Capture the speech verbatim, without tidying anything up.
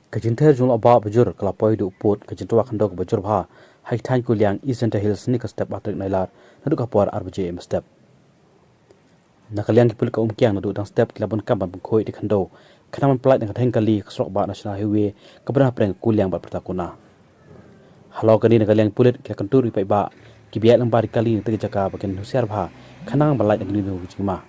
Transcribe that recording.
Ka jingther jong u Bah Bajur ka la poi da u pud ka jingtwa khyndew kaba jur bha ha ki thaiñ Kuliang, East Jaintia Hills, ha ka step ba tarik Nailar naduh ka por ar baje mynstep. Na ka liang ki pulit ka Umkiang naduh dang step ki la bun kam ban pynkhuid ïa ka khyndew khnang ban pyllait na ka dheng kali ka surok bah National Highway kaba don hapdeng Kuliang bad Pyrthakuna. Halor kane, na ka liang ki pulit ki la kyntur ïa ki paidbah kiba ïaid lyngba ri kali na kata ka jaka ba kin husiar bha khnang ban lait na kine ki jingma.